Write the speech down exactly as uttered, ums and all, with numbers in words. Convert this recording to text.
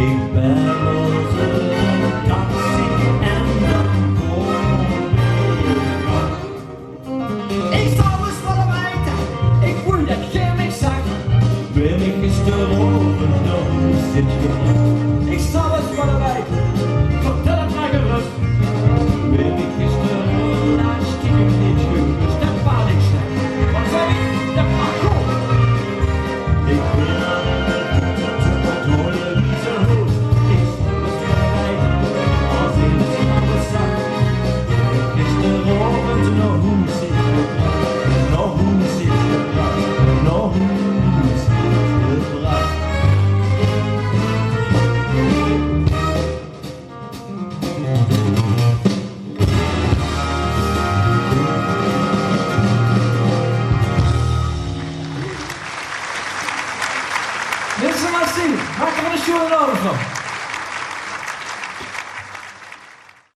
Ich bel ós ein taxi en dan kóm ich. Ich zal ós waal weite, ich voel det geer mich zag. Bön ich gisteraovend nog ein bietje gebracht? Ich zal ós waal weite, vertèl het mich gerös. Bön ich gisteraovend nog ein bietje gebracht? Det waas neet slecht. Waat zag ich? Det waas good. Ich bön aan de route te controle wie ze hoort. Ich zal ós waal weite, es ich ós waal zag. Bön ich gisteraovend nog ein bietje gebracht? Nog ein bietje gebracht? Nog ein bietje gebracht? Minse, merci. Maak d'r ein sjoeane aovend van.